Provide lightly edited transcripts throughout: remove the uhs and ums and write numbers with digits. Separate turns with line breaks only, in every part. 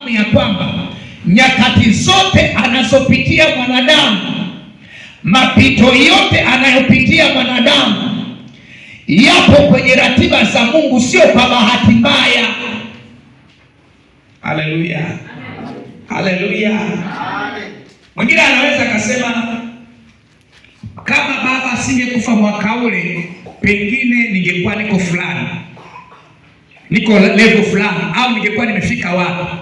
Ya kwamba nyakati zote anazopitia mwanadamu, mapito yote anayopitia mwanadamu yapo kwenye ratiba za Mungu, sio kwa bahati mbaya. Haleluya, haleluya. Mwingine anaweza akasema kama baba asingekufa mwaka ule, pengine ningekuwa niko fulani, niko level fulani, au ningekuwa nimefika wapi.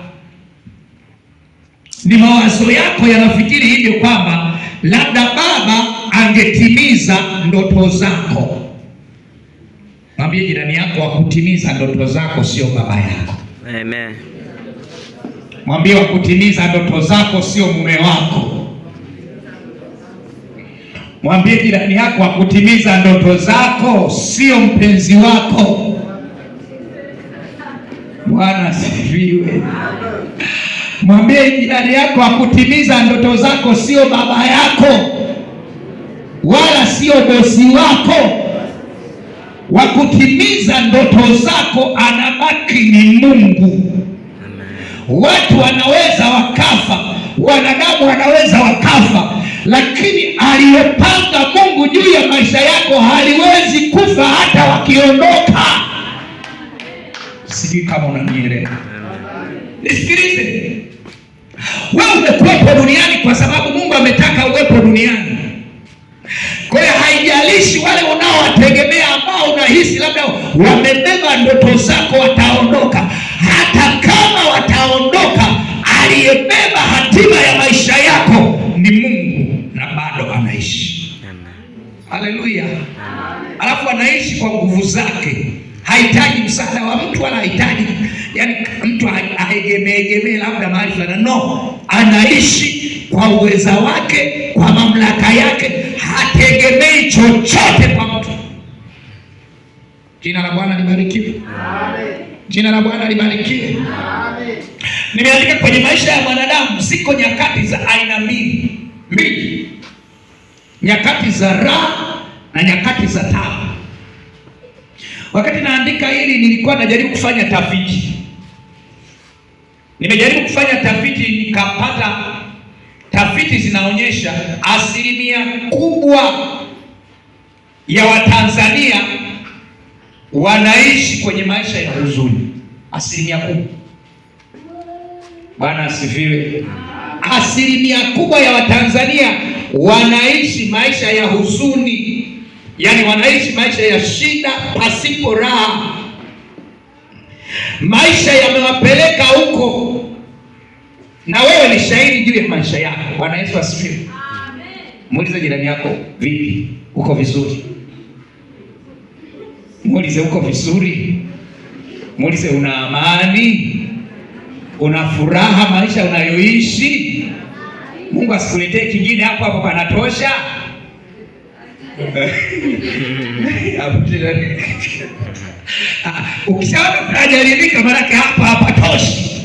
Ni mawazo yako yanafikiri hivyo kwamba labda baba angetimiza ndoto zako. Mwambie jirani yako, wa kutimiza ndoto zako sio baba yako.
Amen.
Mwambie wa kutimiza ndoto zako sio mume wako. Mwambie jirani yako, wa kutimiza ndoto zako sio mpenzi wako. Bwana asifiwe. Mwambie jirani yako, akutimiza ndoto zako sio baba yako wala sio bosi wako. Wa kutimiza ndoto zako anabaki ni Mungu. Watu wanaweza wakafa, wanadamu wanaweza wakafa, lakini aliyopanga Mungu juu ya maisha yako haliwezi kufa hata wakiondoka. Sijui kama unanielewa. Nisikilize. Wewe umekuwepo duniani kwa sababu Mungu ametaka uwepo duniani. Kwa hiyo haijalishi wale unaowategemea ambao unahisi labda wamebeba ndoto zako wataondoka. Hata kama wataondoka, aliyebeba hatima ya maisha yako ni Mungu na bado anaishi. Haleluya! Alafu anaishi kwa nguvu zake, hahitaji msaada wa mtu wala hahitaji yani mtu aegemeegemee labda mahali fulani. No, anaishi kwa uweza wake, kwa mamlaka yake, hategemei chochote kwa mtu. Jina la Bwana libarikiwe. Amen. Jina la Bwana libarikiwe. Amen. Nimeandika kwenye maisha ya mwanadamu ziko nyakati za aina mbili, nyakati za raha na nyakati za taabu. Wakati naandika hili nilikuwa najaribu kufanya tafiti. Nimejaribu kufanya tafiti nikapata tafiti zinaonyesha asilimia kubwa ya Watanzania wanaishi kwenye maisha ya huzuni. Asilimia kubwa. Bwana asifiwe. Asilimia kubwa ya Watanzania wanaishi maisha ya huzuni. Yaani wanaishi maisha ya shida pasipo raha. Maisha yamewapeleka huko, na wewe ni shahidi juu ya maisha yako. Bwana Yesu asifiwe. Amen. Muulize jirani yako, vipi, uko vizuri? Muulize uko vizuri? Muulize una amani? Una furaha maisha unayoishi? Mungu asikuletee kingine, hapo hapo panatosha. Ukishaona unajaribika, maanake hapa hapatoshi.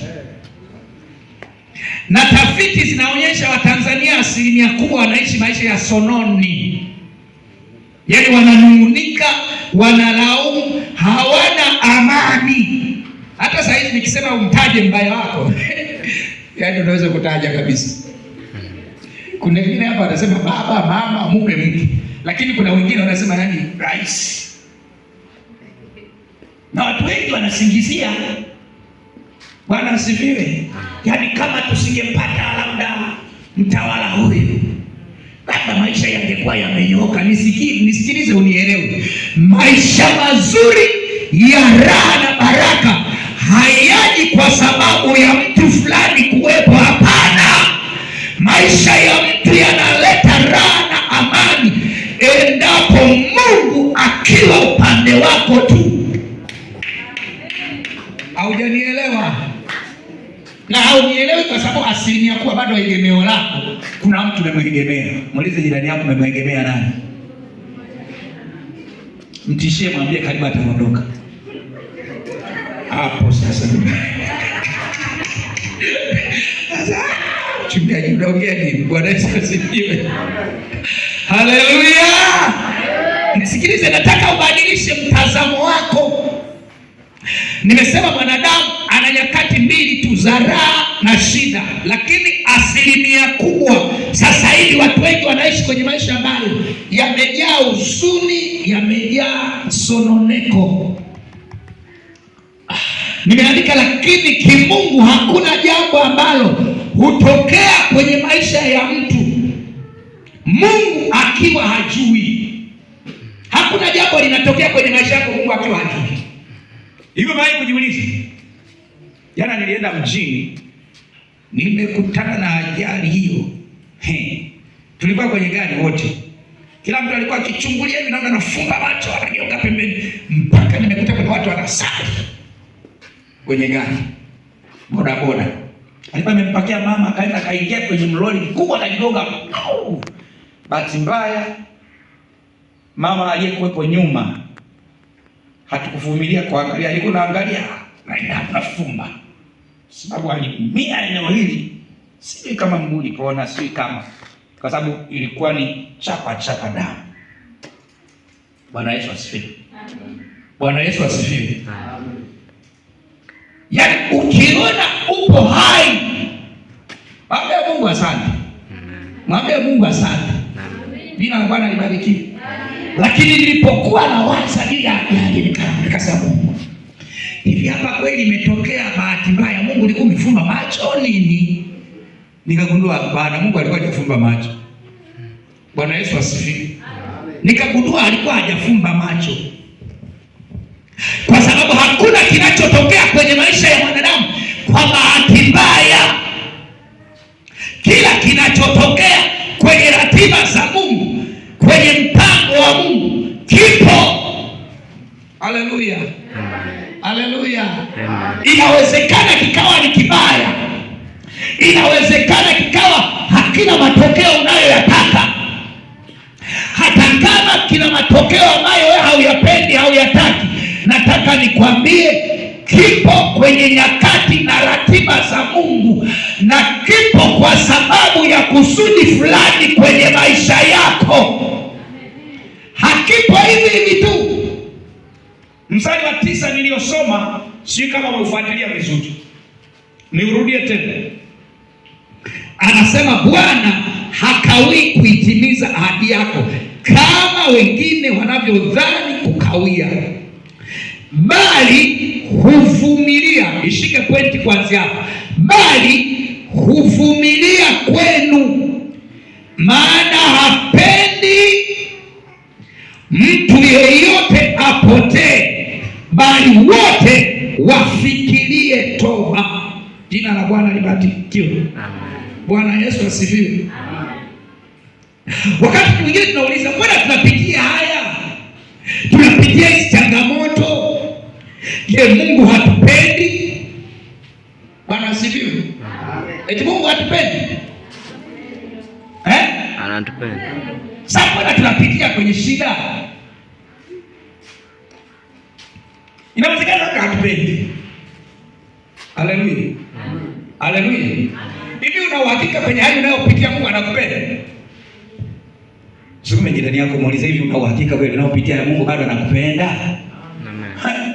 Na tafiti zinaonyesha Watanzania asilimia kubwa wanaishi maisha ya sononi, yaani wananung'unika, wanalaumu, hawana amani. Hata saa hizi nikisema umtaje mbaya wako yaani unaweza kutaja kabisa. Kuna wengine hapa wanasema baba, mama, mume, mke, lakini kuna wengine wanasema nani, rais. Na watu wengi wanasingizia. Bwana asifiwe. Yaani kama tusingepata labda mtawala huyu, labda maisha yangekuwa yamenyooka. Nisikilize unielewe. Maisha mazuri ya raha na baraka hayaji kwa sababu ya mtu fulani kuwepo. Hapana. Maisha ya mtu yanaleta raha na amani endapo Mungu akiwa upande wako tu. Haujanielewa? Na haunielewi kwa sababu asilimia kubwa bado egemeo lako kuna mtu umemwegemea. Muulize jirani yako umemwegemea nani? Mtishie, mwambie karibu ataondoka. Hapo sasa. Sasa mchungaji unaongea nini? Bwana Yesu asifiwe. Haleluya. Nisikilize, nataka ubadilishe mtazamo wako. Nimesema mwanadamu ana nyakati mbili tu za raha na shida, lakini asilimia kubwa sasa hivi watu wengi wanaishi kwenye maisha ambayo yamejaa huzuni, yamejaa sononeko. Nimeandika, lakini kimungu hakuna jambo ambalo hutokea kwenye maisha ya mtu Mungu akiwa hajui. Hakuna jambo linatokea kwenye maisha yako Mungu akiwa hajui.
Hivyo mimi kujiuliza. Jana nilienda mjini, nimekutana na ajali hiyo. He. Tulikuwa kwenye gari wote. Kila mtu alikuwa akichungulia hivi, naona anafumba macho, anageuka pembeni, mpaka nimekuta kuna watu wanasali kwenye gari. Boda boda. Alikuwa amempakia mama, akaenda akaingia kwenye mlori mkubwa akajigonga. Bahati mbaya mama aliyekuwepo nyuma hatukuvumilia kuangalia, alikuwa anaangalia na nafumba, sababu alimia eneo hili, sijui kama mguu ulipona, sijui kama, kwa sababu ilikuwa ni chapa chapa damu.
Bwana Yesu asifiwe. Bwana Yesu asifiwe. Yaani ukiona upo hai, mwambie Mungu asante. Mwambie Mungu asante. Jina la Bwana libarikiwe. Lakini nilipokuwa nawaza juu ya ajali nikasema, Mungu, hivi hapa kweli imetokea bahati mbaya, Mungu ulikuwa umefumba macho nini? Nikagundua bwana, Mungu alikuwa hajafumba macho. Bwana Yesu asifiwe. Nikagundua alikuwa hajafumba macho, kwa sababu hakuna kinachotokea kwenye maisha ya mwanadamu kwa bahati mbaya. Kila kinachotokea kwenye ratiba za Mungu, kwenye mpango wa Mungu kipo. Haleluya, haleluya. Inawezekana kikawa ni kibaya, inawezekana kikawa hakina matokeo unayoyataka, hata kama kina matokeo ambayo wewe hauyapendi, hauyataki. Nataka nikwambie kipo kwenye nyakati na ratiba za Mungu, na kipo kwa sababu ya kusudi fulani kwenye maisha yako. Hakipo hivi hivi tu.
Mstari wa 9 niliyosoma, sijui kama umeufuatilia vizuri, niurudie tena.
Anasema Bwana hakawii kuitimiza ahadi yako kama wengine wanavyodhani kukawia, bali huvumilia. Ishike pointi kuanzia hapa. Bali huvumilia kwenu, maana hapendi mtu yeyote apotee, bali wote wafikirie toba. Jina la Bwana libarikiwe. Bwana Yesu asifiwe. Wakati mwingine tunauliza, mbona tunapitia haya, tunapitia hizi changamoto? Je, Mungu hatupendi? Bwana asifiwe. Eti Mungu hatupendi?
Anatupenda.
Sasa mbona tunapitia kwenye shida?
Inawezekana hatupendi.
Haleluya. Haleluya. Hivi una uhakika kwenye hali unayopitia Mungu anakupenda?
Sikume jirani yako muulize, hivi una uhakika kweli unayopitia Mungu bado anakupenda?
Amen.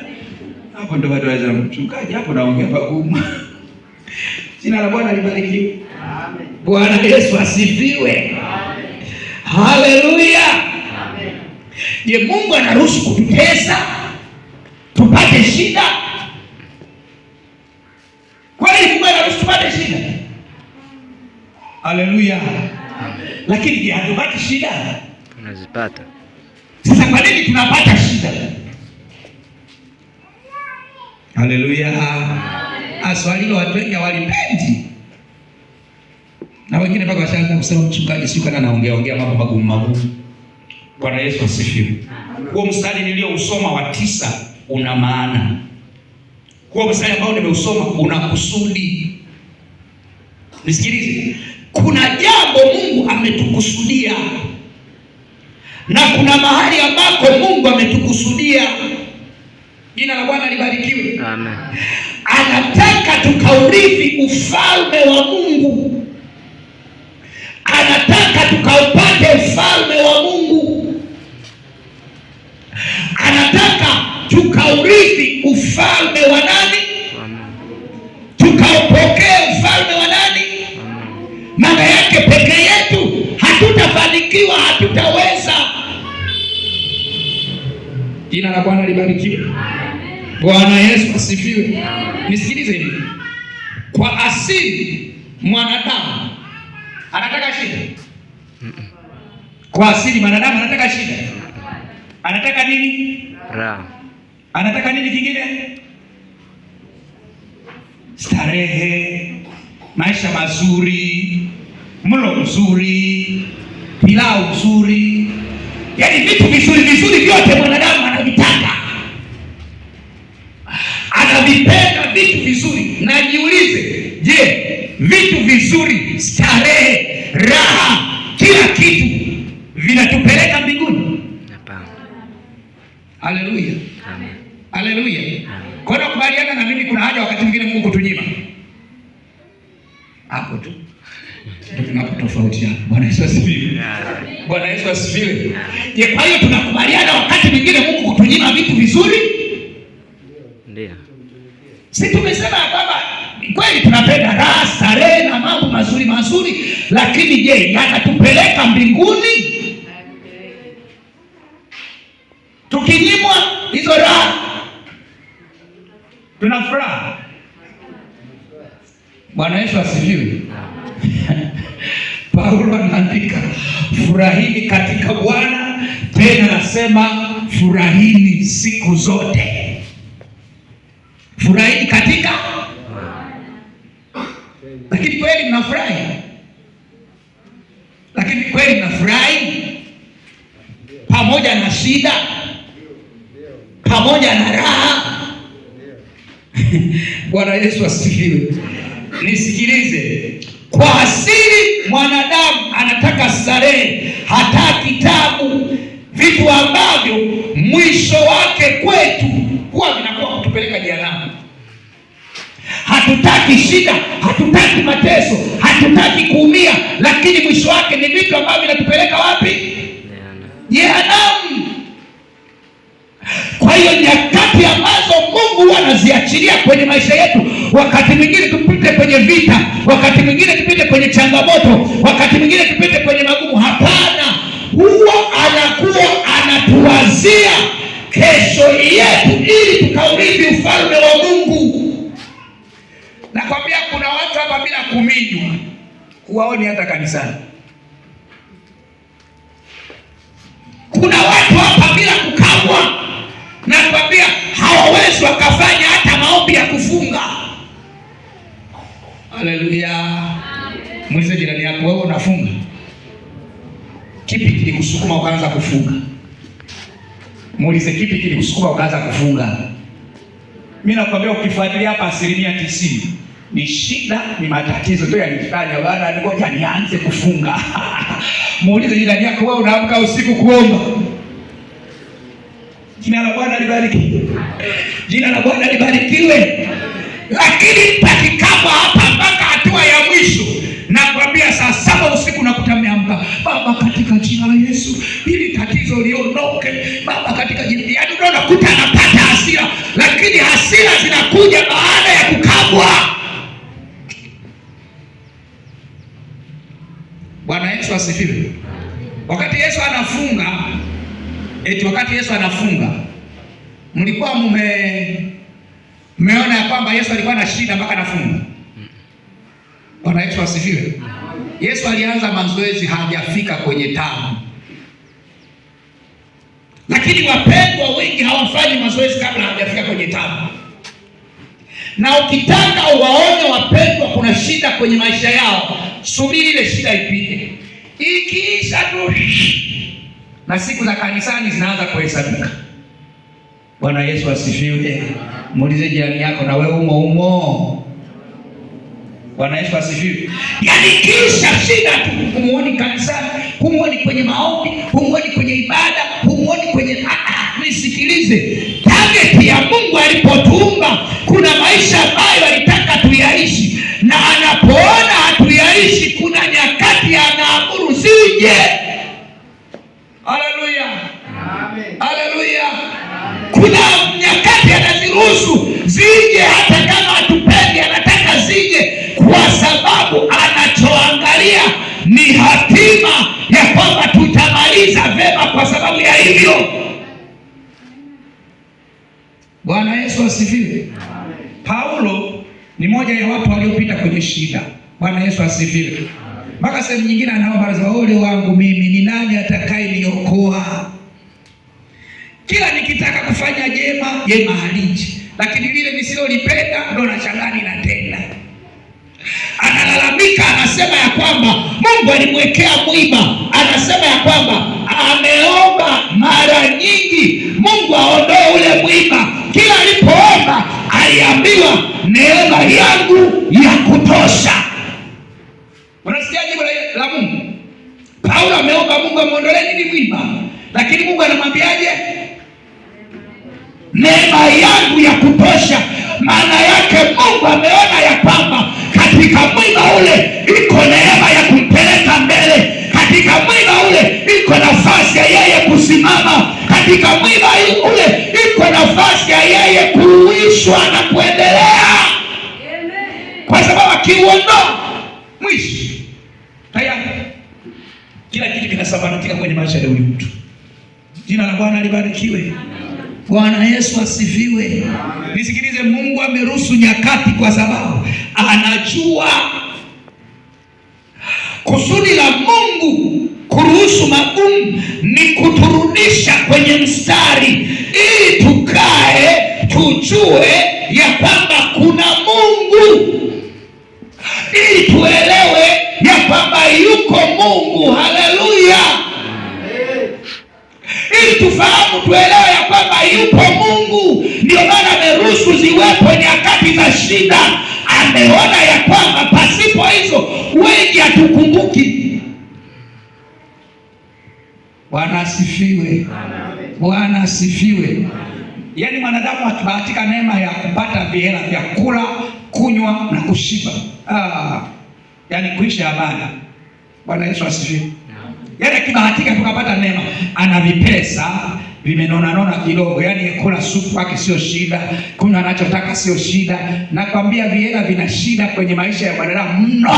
Hapo ndo watu waweza, mchungaji hapo naongea pagumu. Jina la Bwana libarikiwe.
Amen. Bwana Yesu asifiwe. Haleluya. Amen. Je, Mungu anaruhusu kututesa tupate shida? Kweli Mungu anaruhusu tupate shida?
Haleluya. Lakini je, hatupati shida?
Tunazipata.
Sasa kwa nini tunapata shida?
Haleluya.
Swali hilo watu wengi hawalipendi. Na wengine mpaka washaanza kusema mchungaji sio kana naongea ongea mambo magumu magumu.
Bwana Yesu asifiwe. Huo mstari niliousoma wa 9 una maana. Huo mstari ambao nimeusoma una kusudi.
Nisikilize. Kuna jambo Mungu ametukusudia, na kuna mahali ambako Mungu ametukusudia. Jina la Bwana libarikiwe.
Amen.
Anataka tukaurithi ufalme wa Mungu. Anataka tukaupate ufalme wa Mungu. Anataka tukaurithi ufalme wa nani?
Wa Mungu.
Tukaupokee ufalme wa nani? Maana yake peke yetu hatutafanikiwa, hatutaweza. Jina la Bwana libarikiwe. Bwana Yesu asifiwe. Nisikilize hivi, kwa asili mwanadamu anataka shida. Kwa asili mwanadamu anataka shida. Anataka nini?
Raha.
Anataka nini kingine? Starehe, maisha mazuri, mlo mzuri, pilau mzuri,
yaani vitu vizuri vizuri vyote mwanadamu anavitaka, anavipenda vitu vizuri. Najiulize, je, vitu vizuri, starehe, raha, kila kitu vinatupeleka mbinguni?
Hapana.
Haleluya,
Amen.
haleluya. Kwa hiyo nakubaliana na mimi, kuna haja wakati mwingine Mungu kutunyima hapo tu ndio tunapotofautiana. Bwana Yesu asifiwe. Bwana Yesu asifiwe. Je, kwa hiyo tunakubaliana wakati mwingine Mungu kutunyima vitu vizuri?
Ndio.
Si tumesema ya kwamba kweli tunapenda raha, starehe na mambo mazuri mazuri, lakini je, yanatupeleka mbinguni? Tukinyimwa hizo raha
tuna furaha.
Bwana Yesu asifiwe. Paulo anaandika, furahini katika Bwana, tena nasema furahini siku zote. Furahini katika, lakini kweli mnafurahi? Lakini kweli mnafurahi pamoja na shida, pamoja na raha? Bwana Yesu asifiwe. Nisikilize, kwa asili mwanadamu anataka starehe, hataki tabu, vitu ambavyo mwisho wake kwetu huwa vinakuwa kutupeleka jehanamu. Hatutaki shida, hatutaki mateso, hatutaki kuumia, lakini mwisho wake ni vitu ambavyo vinatupeleka wapi? Jehanamu. Kwa hiyo nyakati ambazo Mungu huwa anaziachilia kwenye maisha yetu, wakati mwingine tupite kwenye vita, wakati mwingine tupite kwenye changamoto, wakati mwingine tupite kwenye magumu, hapana, huwa anakuwa anatuwazia kesho yetu ili tukaurithi ufalme wa Mungu.
Nakwambia kuna watu hapa bila kuminywa huwaoni hata kanisani.
Kuna watu hapa bila kukamwa, nakwambia hawawezi wakafanya hata maombi ya kufunga.
Haleluya. Muulize jirani yako, wewe unafunga? Kipi kilikusukuma ukaanza kufunga? Muulize, kipi kilikusukuma ukaanza kufunga? Mimi nakwambia ukifuatilia hapa 90% ni shida, ni matatizo tu yanifanya bana, ngoja nianze kufunga. Muulize jirani yako, wewe unaamka usiku kuomba? Jina la Bwana libarikiwe.
Jina la Bwana libarikiwe. Lakini mtakikabwa hapa mpaka hatua ya mwisho, nakwambia saa 7 usiku nakuta mmeamka, Baba katika jina la Yesu ili tatizo liondoke, Baba katika jina. Yaani unakuta anapata hasira, lakini hasira zinakuja baada ya kukabwa.
Bwana Yesu asifiwe. Wakati Yesu anafunga, eti wakati Yesu anafunga, mlikuwa mmeona ya kwamba Yesu alikuwa na shida mpaka anafunga? Bwana Yesu asifiwe. Yesu alianza mazoezi hajafika kwenye tabu.
Lakini wapendwa wengi hawafanyi mazoezi kabla hajafika kwenye tabu. Na ukitaka uwaone wapendwa kuna shida kwenye maisha yao, subiri ile shida ipite. Ikiisha tu
na siku za kanisani zinaanza kuhesabika. Bwana Yesu asifiwe. Muulize jirani yako, na wewe umo umo? Bwana Yesu asifiwe.
Yaani kisha shida tu, humuoni kanisani, humuoni kwenye maombi, humuoni kwenye ibada, humuoni kwenye nisikilize. Target ya Mungu alipotuumba, kuna maisha ambayo alitaka tuyaishi, na anapoona hatuyaishi, kuna nyakati anaamuru zije.
Haleluya. Haleluya.
Kuna nyakati anaziruhusu zije, hata kama hatupendi, anataka sababu anachoangalia ni hatima ya kwamba tutamaliza vema kwa sababu ya hivyo. Bwana Yesu asifiwe. Paulo ni moja ya watu waliopita kwenye shida. Bwana Yesu asifiwe. Mpaka sehemu nyingine anaomba, anasema, ole wangu mimi, ni nani atakayeniokoa? Kila nikitaka kufanya jema, jema haliji, lakini lile nisilolipenda ndo nashangaa ninatenda. Analalamika, anasema ya kwamba Mungu alimwekea mwiba. Anasema ya kwamba ameomba mara nyingi Mungu aondoe ule mwiba. Kila alipoomba aliambiwa neema yangu ya kutosha. Unasikia jibu la Mungu? Paulo ameomba Mungu amuondolee nini mwiba, lakini Mungu anamwambiaje? Neema yangu ya kutosha. Maana yake Mungu ameona ya kwamba katika mwiba ule iko neema ya kumpeleka mbele. Katika mwiba ule iko nafasi ya yeye kusimama. Katika mwiba ule iko nafasi ya yeye kuuishwa na kuendelea. Kwa sababu akiuondoa mwisho tayari kila kitu kinasambaratika kwenye maisha ya huyu mtu. Jina la Bwana libarikiwe. Bwana Yesu asifiwe. Nisikilize, Mungu ameruhusu nyakati kwa sababu anajua kusudi la Mungu kuruhusu magumu ni kuturudisha kwenye mstari, ili tukae tujue ya kwamba kuna Mungu, ili tuelewe ya kwamba yuko Mungu. Haleluya! Ili tufahamu, tuelewe ya kwamba yupo Mungu. Ndio maana ameruhusu ziwepo nyakati za shida. Ameona ya kwamba pasipo hizo wengi hatukumbuki. Bwana asifiwe. Bwana asifiwe. Yaani mwanadamu akibahatika neema ya kupata vihela vya kula, kunywa na kushiba, yaani kuisha habari. Bwana Yesu asifiwe. Yaani akibahatika tukapata neema, ana vipesa vimenona nona kidogo, yaani kula supu yake sio shida, kunywa anachotaka sio shida. Nakwambia vihela vina shida kwenye maisha ya mwanadamu mno.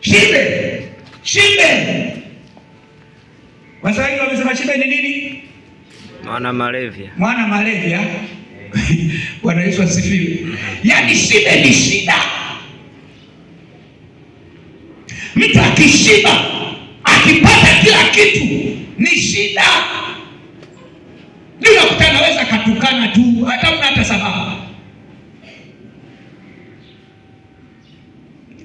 Shibe, shibe. Waswahili wamesema shibe ni nini?
Mwana malevya.
Mwana malevya. Bwana Yesu asifiwe. Yaani shibe ni shida. Mtu akishiba, akipata kila kitu ni shida. Ndio unakuta anaweza katukana tu, hata mna hata sababu.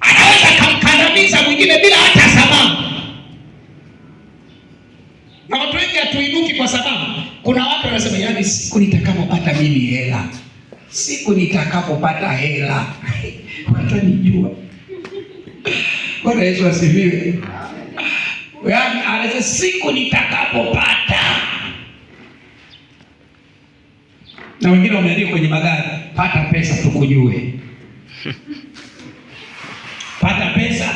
Anaweza kamkandamiza mwingine bila hata sababu. Na watu wengi hatuinuki kwa sababu kuna watu wanasema, yaani siku nitakapopata mimi hela, siku nitakapopata hela watanijua. Bwana Yesu asifiwe. Yaani anasema siku nitakapopata. Na wengine wameandika kwenye magari, pata pesa tukujue. Pata pesa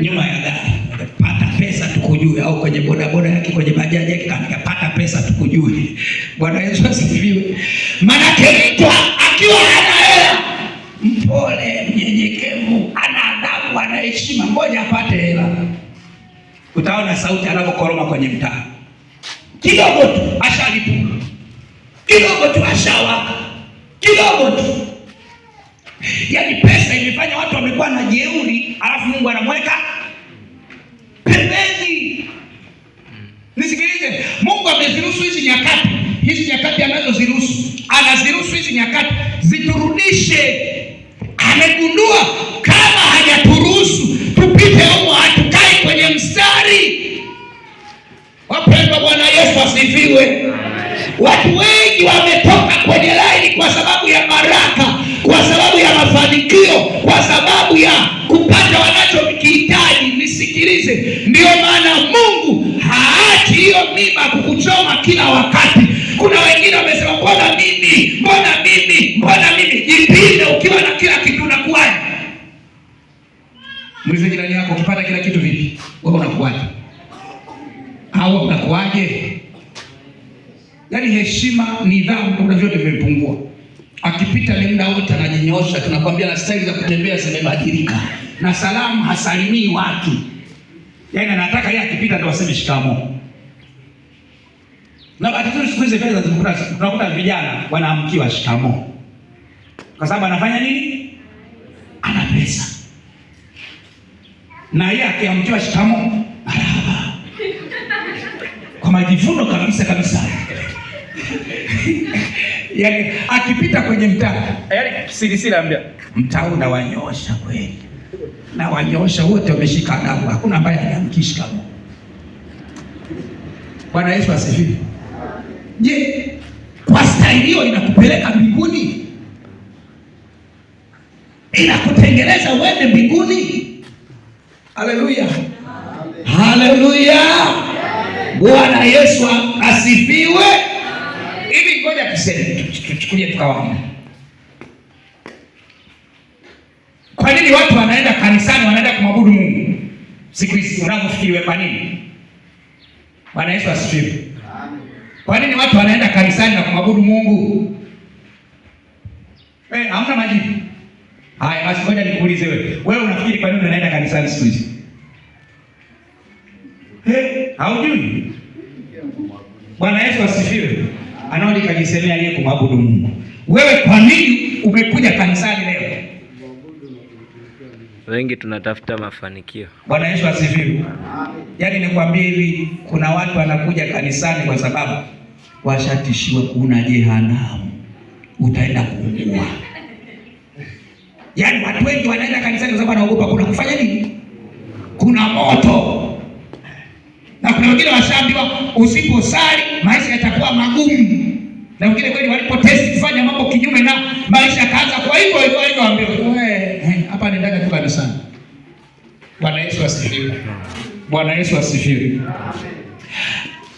nyuma ya gari, pata pesa tukujue, au kwenye bodaboda yake, kwenye bajaji yake kaandika pata pesa tukujue. Bwana Yesu asifiwe. Maana mtu akiwa hana hela, mpole, mnyenyekevu, ana adabu, ana heshima, ngoja apate hela. Utaona sauti anapokoroma kwenye mtaa. Kidogo tu ashalipuka. Kidogo tu ashawaka. Kidogo tu. Yaani pesa imefanya watu wamekuwa na jeuri, alafu Mungu anamweka pembeni. Nisikilize, Mungu ameziruhusu hizi nyakati. Hizi nyakati anazoziruhusu, anaziruhusu hizi nyakati ziturudishe. Amegundua kama hajaturuhusu tupite humo, hatukai kwenye mstari. Wapendwa, Bwana Yesu asifiwe. Watu wengi wametoka kwenye laini kwa sababu ya baraka, kwa sababu ya mafanikio, kwa sababu ya kupata wanachokihitaji. Nisikilize, ndio maana Mungu haachi hiyo mimba kukuchoma kila wakati. Kuna wengine wamesema mbona mimi, mbona mimi, mbona mimi? Jipime, ukiwa na kila kitu unakuwaje? Muulize jirani yako, ukipata kila kitu vipi? Wewe unakuwaje? Au unakuwaje? Yaani heshima, nidhamu, kuna vyote vimepungua. Akipita ni muda wote anajinyoosha, tunakwambia na staili za kutembea zimebadilika, na salamu hasalimii watu.
Yaani anataka yeye akipita ndo aseme shikamoo. Na bahati nzuri siku hizi fedha zimekuta, tunakuta vijana wanaamkiwa shikamoo. Kwa sababu anafanya nini? Ana pesa. Na yeye akiamkiwa shikamoo, marahaba. Kwa majivuno kabisa kabisa. Yaani akipita kwenye mtaa, yaani sirisiri anambia, mtaa unawanyosha kweli. Na wanyosha wote wameshika adabu, hakuna ambaye hajaamkia shikamoo. Bwana Yesu asifiwe.
Je, kwa staili hiyo inakupeleka mbinguni? Inakutengeneza uende mbinguni? Haleluya. Haleluya. Bwana Yesu asifiwe. Hivi ngoja tuseme, tuchukulie tu kawaida.
Kwa nini watu wanaenda kanisani, wanaenda kumwabudu Mungu siku hizi? Unavyofikiri wewe, kwa nini? Bwana Yesu asifiwe. Kwa nini watu wanaenda kanisani na kumwabudu Mungu? Hamna majibu. Haya basi ngoja nikuulize wewe. Wewe unafikiri kwa nini unaenda kanisani siku hizi? Haujui? Bwana Yesu asifiwe. Anaona kajisemea yeye kumwabudu Mungu.
Wewe kwa nini umekuja kanisani leo?
Wengi tunatafuta mafanikio.
Bwana Yesu asifiwe. Yaani nikwambie hivi, kuna watu wanakuja kanisani kwa sababu
washatishiwa kuna jehanamu, utaenda kuungua. Yaani watu wengi wanaenda kanisani kwa sababu wanaogopa kuna kufanya nini? Kuna moto. Na kuna wengine washaambiwa usiposali maisha yatakuwa magumu. Na wengine kweli walipotesti kufanya mambo kinyume na maisha yakaanza kwa hivyo hivyo hivyo, waambiwa wewe hapa nenda tu kanisani.
Bwana Yesu asifiwe. Bwana Yesu asifiwe.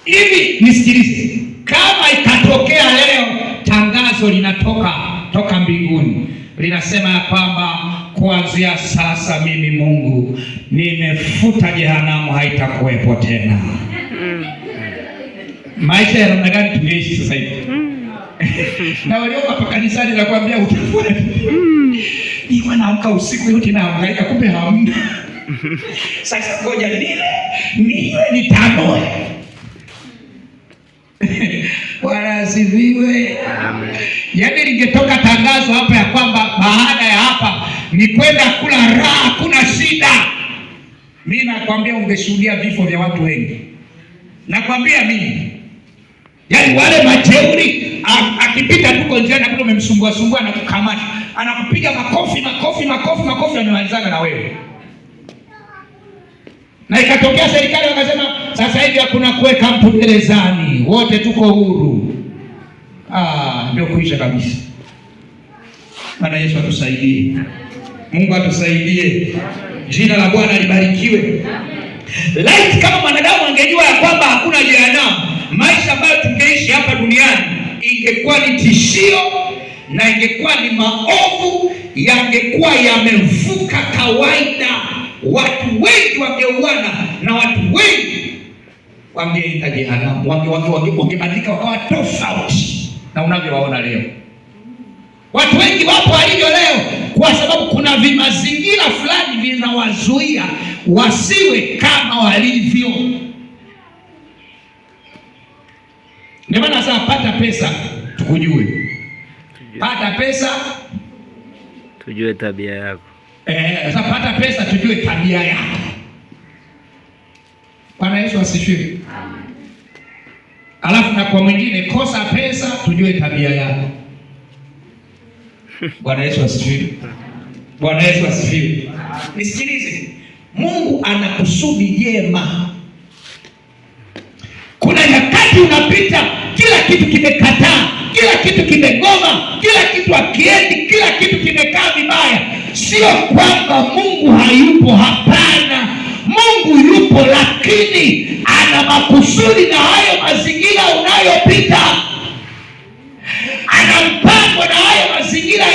Hivi nisikilize, kama ikatokea leo tangazo linatoka toka mbinguni linasema ya kwamba kuanzia sasa mimi Mungu nimefuta jehanamu, haitakuwepo tena.
Maisha ya namna gani tungeishi sasa hivi?
Na walioko hapa kanisani nakwambia utafuata. Nilikuwa naamka usiku yote naangalia, kumbe hamna. Sasa ngoja nile niwe nitanue. Bwana asifiwe. Yaani lingetoka tangazo hapa ya kwamba baada ya hapa ni kwenda kula raha, kuna shida.
Mimi nakwambia ungeshuhudia vifo vya watu wengi. Nakwambia mimi.
Yaani wale majeuri akipita tu kwa njia na kule umemsumbua sumbua na kukamata, anakupiga makofi makofi makofi makofi, amemalizana na wewe. Na ikatokea serikali wakasema sasa hivi hakuna kuweka mtu gerezani, wote tuko huru. Ndio kuisha kabisa.
Bwana Yesu atusaidie. Mungu atusaidie. Jina la Bwana libarikiwe.
Laiti kama mwanadamu angejua ya kwamba hakuna jehanamu, maisha ambayo tungeishi hapa duniani ingekuwa ni tishio na ingekuwa ni maovu, yangekuwa yamevuka kawaida. Watu wengi wangeuana na watu wengi wangeenda jehanamu, wangebadilika wakawa tofauti
na unavyowaona leo.
Watu wengi wapo walivyo leo kwa sababu kuna vimazingira fulani vinawazuia wasiwe kama walivyo. Ndio maana sasa pata pesa tukujue. Pata pesa
tujue tabia yako.
Sasa pata pesa tujue tabia yako. Bwana Yesu asifiwe. Alafu na kwa mwingine kosa pesa tujue tabia yako.
Bwana Yesu asifiwe. Bwana Yesu asifiwe.
Nisikilize. Mungu ana kusudi jema. Kuna nyakati unapita kila kitu kimekataa, kila kitu kimegoma, kila kitu hakiendi, kila kitu kimekaa vibaya. Sio kwamba Mungu hayupo, hapana. Mungu yupo, lakini ana makusudi na hayo mazingira unayopita. Ana mpango na hayo mazingira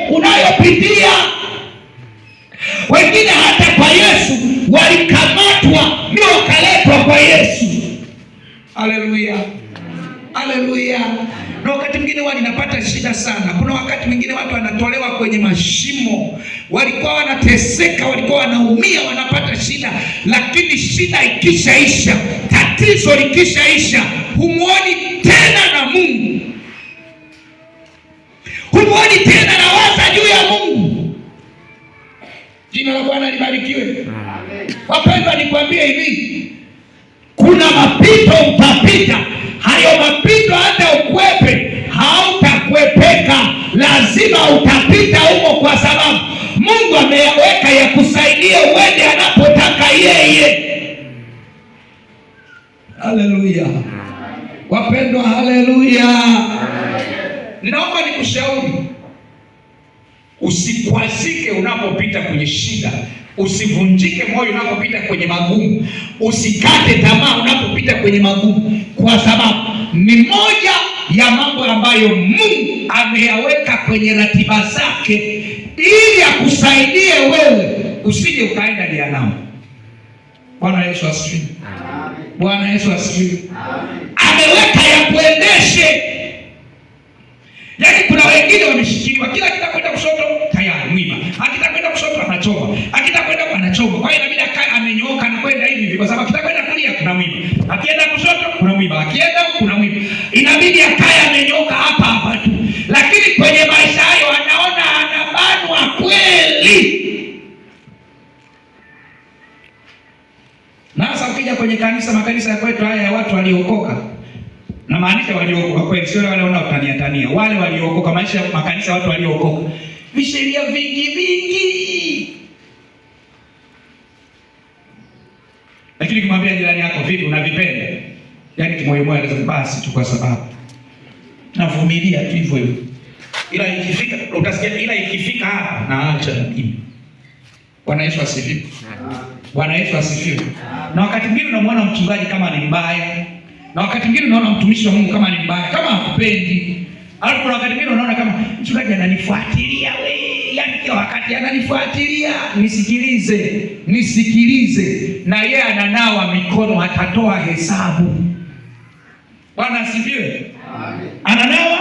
unayopitia. Wengine hata kwa Yesu walikamatwa ndio wakaletwa kwa Yesu. Haleluya. Haleluya. Na wakati mwingine
huwa ninapata shida sana. Kuna wakati mwingine watu wanatolewa kwenye mashimo, walikuwa wanateseka, walikuwa wanaumia, wanapata shida, lakini shida ikishaisha, tatizo likishaisha, humuoni tena na Mungu, humuoni tena na waza juu ya Mungu. Jina la Bwana libarikiwe. Wapendwa, nikwambie hivi, kuna mapito utapita. Hayo mapito hata ukwepe hautakwepeka, lazima utapita humo, kwa sababu Mungu ameyaweka yakusaidie uende anapotaka yeye. Haleluya wapendwa, haleluya. Ninaomba nikushauri usikwazike unapopita kwenye shida, usivunjike moyo unapopita kwenye magumu, usikate tamaa unapopita kwenye magumu, kwa sababu ni moja ya mambo ambayo Mungu ameyaweka kwenye ratiba zake ili akusaidie wewe usije ukaenda jehanamu. Bwana Yesu asifiwe. Bwana Yesu asifiwe. Ameweka ya kuendeshe. Yaani kuna wengine wameshikiliwa, kila akitaka kushoto tayari mwiba, akitaka kwenda kushoto anachoma, akitaka kwenda anachoma. Kwa hiyo inabidi akae amenyooka na kwenda hivi hivi, kwa sababu akitaka kwenda kulia kuna mwiba, akienda kushoto kuna mwiba, akienda kuna mwiba, inabidi akae amenyooka hapa hapa tu. Lakini kwenye maisha hayo anaona anabanwa kweli. Na sasa ukija kwenye kanisa, makanisa ya kwetu haya ya watu waliokoka, na maanisha waliokoka kweli, sio wale wanaotania tania, wale waliokoka, maisha makanisa watu waliokoka, visheria vingi vingi. Lakini ukimwambia jirani yako vipi, unavipenda? Yaani kimoyo moyo anasema basi tu, kwa sababu navumilia tu hivyo hivyo, ila ikifika utasikia, ila ikifika hapa naacha na mimi. Bwana Yesu asifiwe. Bwana Yesu asifiwe. Na wakati mwingine unamwona mchungaji kama ni mbaya, na wakati mwingine unaona mtumishi wa Mungu kama ni mbaya, kama hakupendi. Alafu kuna wakati mwingine unaona kama mchungaji ananifuatilia we, yaani kila wakati ananifuatilia. Nisikilize, nisikilize. Na yeye ananawa mikono, atatoa hesabu. Bwana asifiwe. Ananawa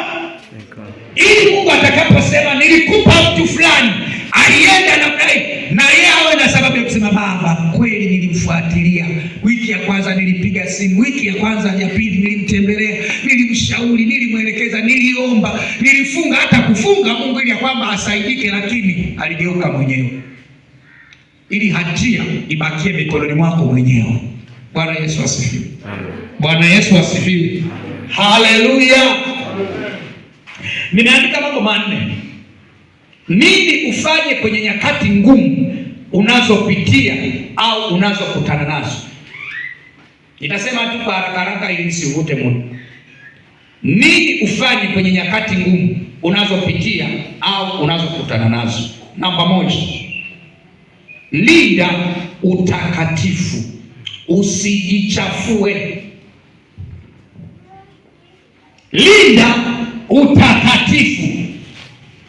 ili Mungu atakaposema nilikupa mtu fulani alienda namna hii, na yeye awe na sababu ya kusema Baba, kweli nilimfuatilia. Wiki ya kwanza nilipiga simu, wiki ya kwanza ya pili nilimtembelea, nilimshauri, nilimwelekeza, niliomba, nilifunga, hata kufunga Mungu ili ya kwamba asaidike, lakini aligeuka mwenyewe, ili hatia ibakie mikononi mwako mwenyewe. Bwana Yesu asifiwe. Bwana Yesu asifiwe. Haleluya. Nimeandika mambo manne. Nini ufanye kwenye nyakati ngumu unazopitia au unazokutana nazo? Nitasema tu kwa haraka haraka ili nisivute muda. Nini ufanye kwenye nyakati ngumu unazopitia au unazokutana nazo? Namba moja, linda utakatifu, usijichafue. Linda utakatifu,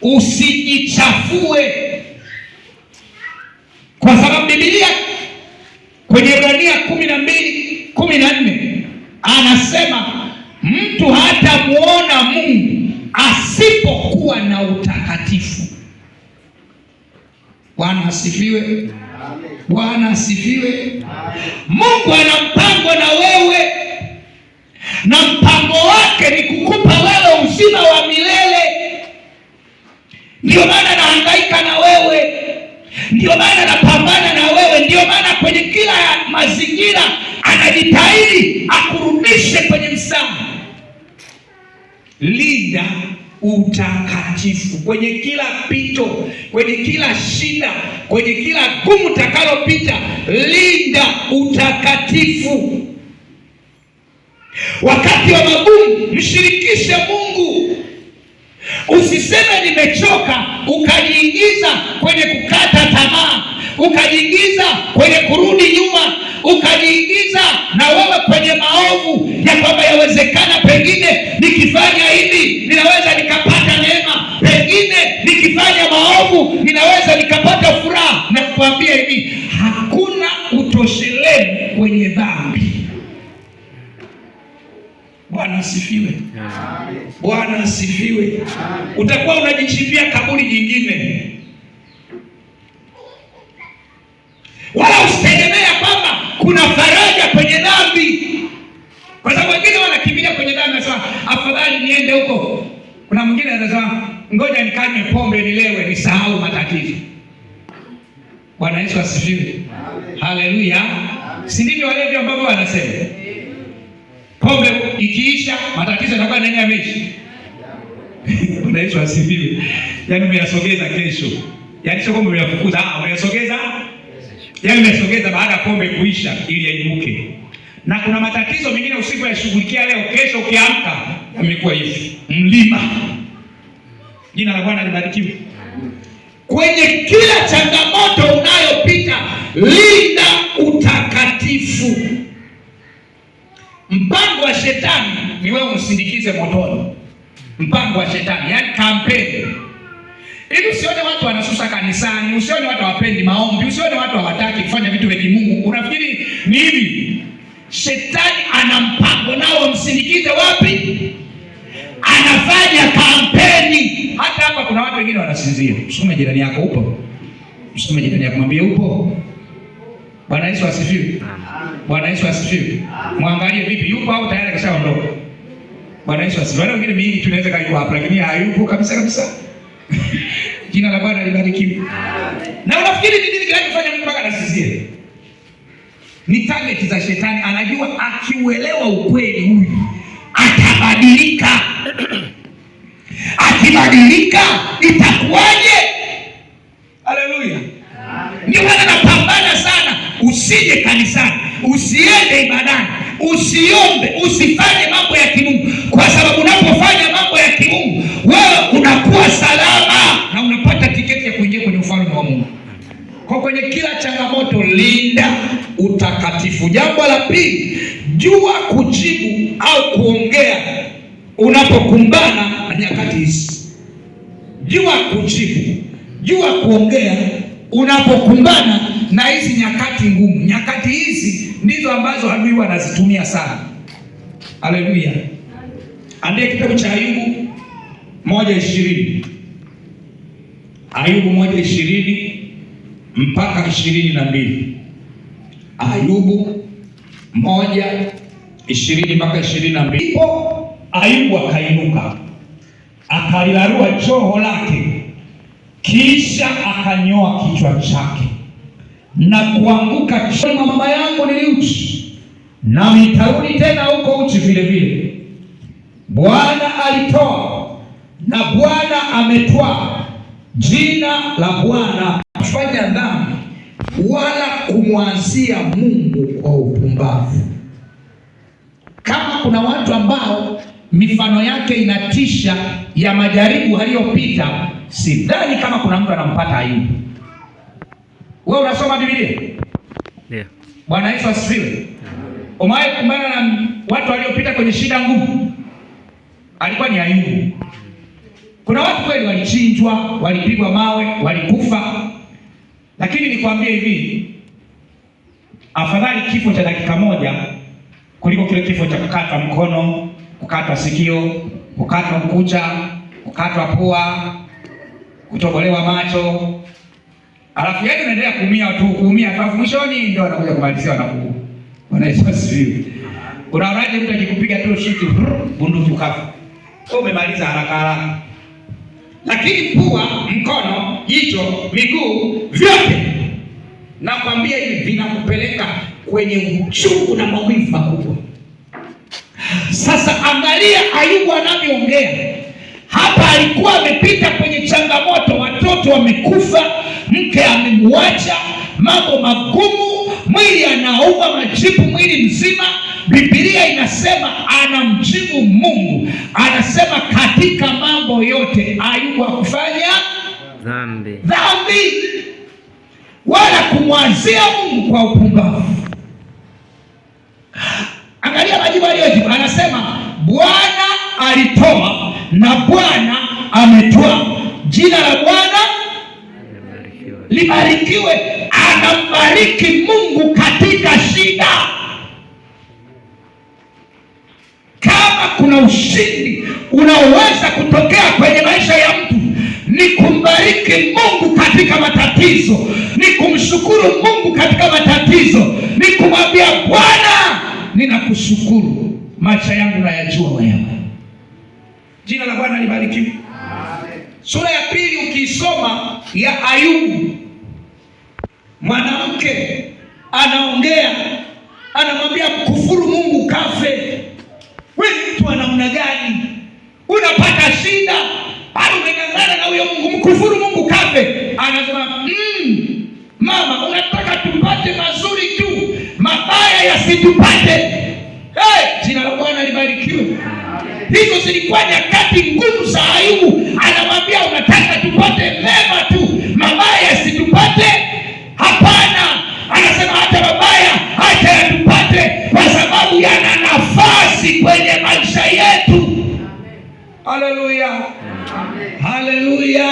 usijichafue, kwa sababu Biblia kwenye Ibrania 12:14 anasema mtu hatamuona Mungu asipokuwa na utakatifu. Bwana asifiwe. Bwana asifiwe. Mungu ana mpango na wewe, na mpango wake ni kukupa wewe uzima wa milele. Ndio maana nahangaika na wewe, ndio maana napambana na wewe, ndio maana kwenye kila mazingira anajitahidi akurudishe kwenye mstari. Linda utakatifu kwenye kila pito, kwenye kila shida, kwenye kila gumu takalopita, linda utakatifu. Wakati wa magumu mshirikishe Mungu. Usiseme nimechoka ukajiingiza kwenye kukata tamaa, ukajiingiza kwenye kurudi nyuma, ukajiingiza na wewe kwenye maovu ya kwamba yawezekana pengine nikifanya hivi ninaweza nikapata neema, pengine nikifanya maovu ninaweza nikapata furaha. Na kuambia hivi, hakuna utoshelevu kwenye dhambi. Bwana asifiwe. Bwana asifiwe. Utakuwa unajichimbia kaburi jingine. Wala usitegemea kwamba kuna faraja kwenye dhambi, kwa sababu wengine wanakimbilia kwenye dhambi, nasema afadhali niende huko. Kuna mwingine anasema ngoja nikanywe pombe nilewe nisahau matatizo. Bwana Yesu asifiwe. Haleluya. Si ndivyo walevi ambavyo wanasema pombe ikiisha matatizo yatakuwa nani yameisha? Bwana Yesu asifiwe. Yaani umeyasogeza kesho, yaani sio kwamba umeyafukuza, umeyasogeza, yaani umeyasogeza baada ya pombe kuisha ili yaibuke. Na kuna matatizo mengine usiku yashughulikia leo, kesho ukiamka yamekuwa hivi mlima. Jina la Bwana libarikiwe.
Kwenye kila changamoto unayopita, linda utakatifu. Mpango wa shetani ni wewe umsindikize motoni. Mpango wa shetani, yaani kampeni. Ili usione watu wanasusa kanisani, usione watu hawapendi maombi, usione watu hawataki kufanya vitu vya kimungu. Unafikiri ni hivi? Shetani ana mpango nao, wamsindikize wapi? Anafanya kampeni.
Hata hapa kuna watu wengine wanasinzia. Msukume jirani yako, upo? Msukume jirani yako, mwambie upo. Bwana Yesu asifiwe. Bwana Yesu asifiwe. Mwangalie vipi, yupo au tayari kashaondoka? Bwana Yesu asifiwe. Wale wengine miili tunaweza kaiwa hapa, lakini hayupo kabisa kabisa. Jina la Bwana libarikiwe. Na unafikiri ni nini kinachofanya mtu mpaka anasinzia? Ni target za shetani. Anajua akiuelewa ukweli huyu
atabadilika. Akibadilika itakuwaje?
Haleluya.
Ndio maana napambana sana, usije kanisani, usiende ibadani, usiombe, usifanye mambo ya kimungu, kwa sababu unapofanya mambo ya kimungu wewe unakuwa salama
na unapata tiketi ya kuingia kwenye ufalme wa Mungu.
Kwa kwenye kila changamoto linda utakatifu. Jambo la pili, jua kujibu au kuongea unapokumbana na nyakati hizi. Jua kujibu, jua kuongea unapokumbana na hizi nyakati ngumu.
Nyakati hizi ndizo ambazo adui wanazitumia sana. Haleluya. Andika kitabu cha Ayubu 1:20. Ayubu 1:20 mpaka 22. Ayubu 1:20 mpaka 22. Ndipo Ayubu akainuka akalirarua joho lake, kisha akanyoa kichwa chake na kuanguka chini.
Mama yangu nili uchi, nami nitarudi tena huko uchi vile vile. Bwana alitoa na Bwana ametwaa, jina la Bwana. Fanya dhambi wala kumwazia Mungu kwa upumbavu. Kama kuna watu ambao mifano yake inatisha ya majaribu aliyopita, sidhani kama kuna mtu anampata Ayubu. Wewe unasoma Biblia?
Ndio.
Bwana Yesu asifiwe. Umewahi kukumbana na watu waliopita kwenye shida ngumu? Alikuwa ni Ayubu. Kuna watu kweli walichinjwa, walipigwa mawe, walikufa. Lakini nikwambie hivi, afadhali kifo cha dakika moja kuliko kile kifo cha kukatwa mkono, kukatwa sikio, kukatwa ukucha, kukatwa pua, kutobolewa macho. Alafu yeye anaendelea kuumia tu, kuumia tu, alafu mwishoni ndio anakuja kumalizia wanakuua. Bwana Yesu asifiwe. Unaonaje mtu akikupiga tu shuti, bunduki ukafa? Wewe umemaliza haraka haraka.
Lakini pua, mkono, jicho, miguu, vyote nakwambia hivi vinakupeleka kwenye uchungu na maumivu makubwa. Sasa angalia Ayubu anavyoongea hapa. Alikuwa amepita kwenye changamoto, watoto wamekufa, mke amemwacha, mambo magumu, mwili anauma majipu mwili mzima. Biblia inasema anamjibu Mungu, anasema katika mambo yote Ayubu hakufanya
dhambi
wala kumwazia Mungu kwa upumbavu. Angalia majibu aliyojibu, anasema Bwana alitoa na Bwana ametwaa, jina la Bwana libarikiwe. Anambariki Mungu katika shida. Kama Kama kuna ushindi unaoweza kutokea kwenye maisha ya mtu ni kumbariki Mungu katika matatizo, ni kumshukuru Mungu katika matatizo, ni kumwambia Bwana, ninakushukuru, maisha yangu nayajua wewe. Jina la Bwana libarikiwe. Sura ya pili ukiisoma ya Ayubu, mwanamke anaongea, anamwambia mkufuru Mungu kafe. Wewe ni mtu wa namna gani? Unapata shida bado umeng'ang'ana na huyo Mungu, mkufuru Mungu kafe. Anasema mama, unataka tupate mazuri tu, mabaya yasitupate. Hey, jina la Bwana libarikiwe. Hizo zilikuwa nyakati ngumu za Ayubu. Anamwambia unataka tupate mema tu, mabaya yasitupate? Hapana. Anasema hata mabaya hata yatupate, kwa sababu yana nafasi kwenye maisha yetu. Haleluya, haleluya.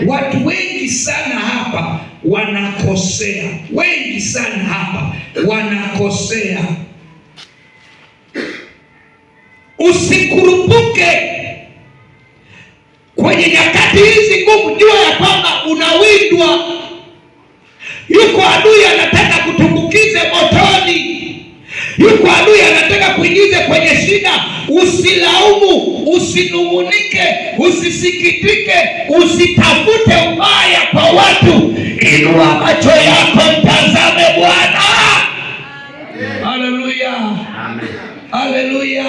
Watu wengi sana hapa wanakosea, wengi sana hapa wanakosea. Usikurupuke kwenye nyakati hizi ngumu. Jua ya kwamba unawindwa, yuko adui anataka kutumbukize motoni, yuko adui anataka kuingize kwenye shida. Usilaumu, usinung'unike, usisikitike, usitafute ubaya kwa watu. Inua macho yako, mtazame Bwana. Haleluya, haleluya.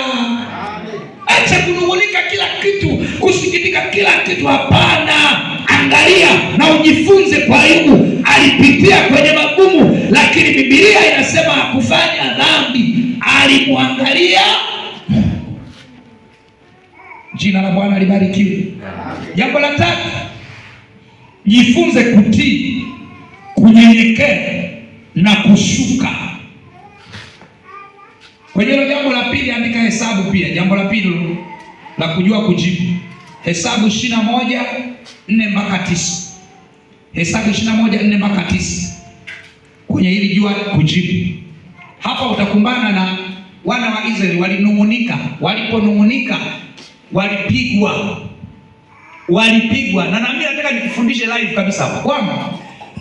Acha kunung'unika kila kitu, kusikitika kila kitu. Hapana, angalia na ujifunze kwa Ayubu. Alipitia kwenye magumu, lakini Biblia inasema hakufanya dhambi, alimwangalia. Jina la Bwana libarikiwe. Jambo la tatu, jifunze kutii, kunyenyekea na kushuka. Kwenye hilo jambo la pili andika Hesabu pia. Jambo la pili la kujua kujibu, Hesabu 21:4-9. Hesabu 21:4-9. Kwenye hili jua kujibu, hapa utakumbana na wana wa Israeli walinung'unika. Waliponung'unika walipigwa, walipigwa. Na nami nataka nikufundishe live kabisa hapa kwamba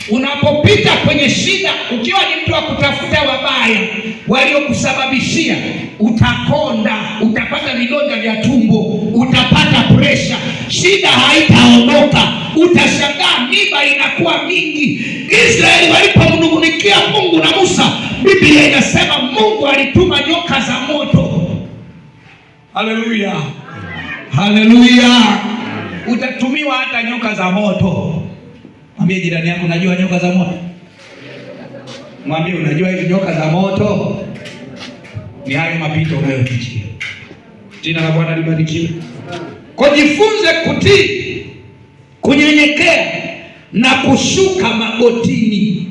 unapopita kwenye shida, ukiwa ni mtu wa kutafuta wabaya waliokusababishia, utakonda, utapata vidonda vya tumbo, utapata presha, shida haitaondoka, utashangaa miba inakuwa mingi. Israeli walipomnung'unikia Mungu na Musa, Biblia inasema Mungu alituma nyoka za moto. Haleluya, haleluya. Utatumiwa hata nyoka za moto. Mwambie jirani yako, unajua nyoka za moto? Mwambie unajua hizi nyoka za moto ni hayo mapito unayopitia. Jina la Bwana libarikiwe. Kwa jifunze kutii, kunyenyekea na kushuka magotini.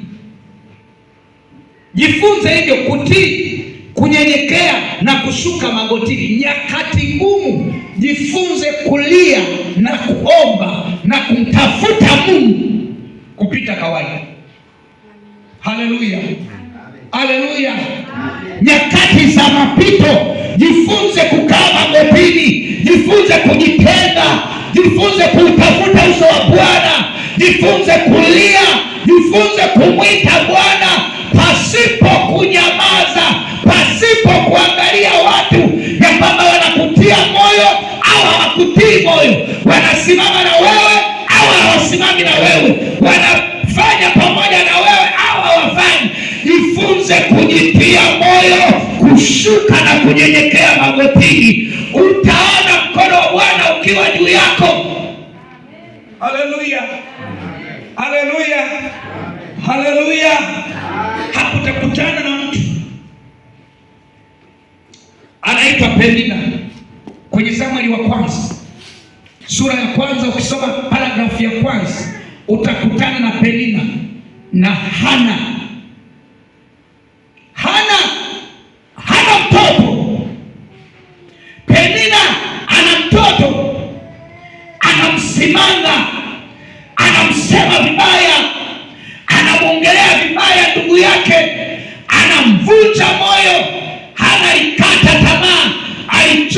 Jifunze hivyo, kutii, kunyenyekea na kushuka magotini. Nyakati ngumu, jifunze kulia na kuomba na kumtafuta Mungu kupita kawaida. Haleluya, haleluya. Nyakati za mapito, jifunze kukaa magotini, jifunze kujitenga, jifunze kuutafuta uso wa Bwana, jifunze kulia, jifunze kumwita Bwana pasipo kunyamaza, pasipo kuangalia watu ya kwamba wanakutia moyo au hawakutii moyo, wanasimama na wewe au hawasimami na wewe, wanafanya pamoja na wewe au hawafanyi. Jifunze kujitia moyo, kushuka na kunyenyekea magotini, utaona mkono wa Bwana ukiwa juu yako. Haleluya, haleluya, haleluya. Hakutakutana na mtu anaitwa Penina kwenye Samueli wa kwanza sura ya kwanza, ukisoma paragrafu ya kwanza utakutana na Penina na Hana. Hana hana mtoto, Penina ana mtoto, anamsimanga, anamsema vibaya, anamwongelea vibaya ndugu yake, anamvunja moyo. Hana alikata tamaa, alichoka.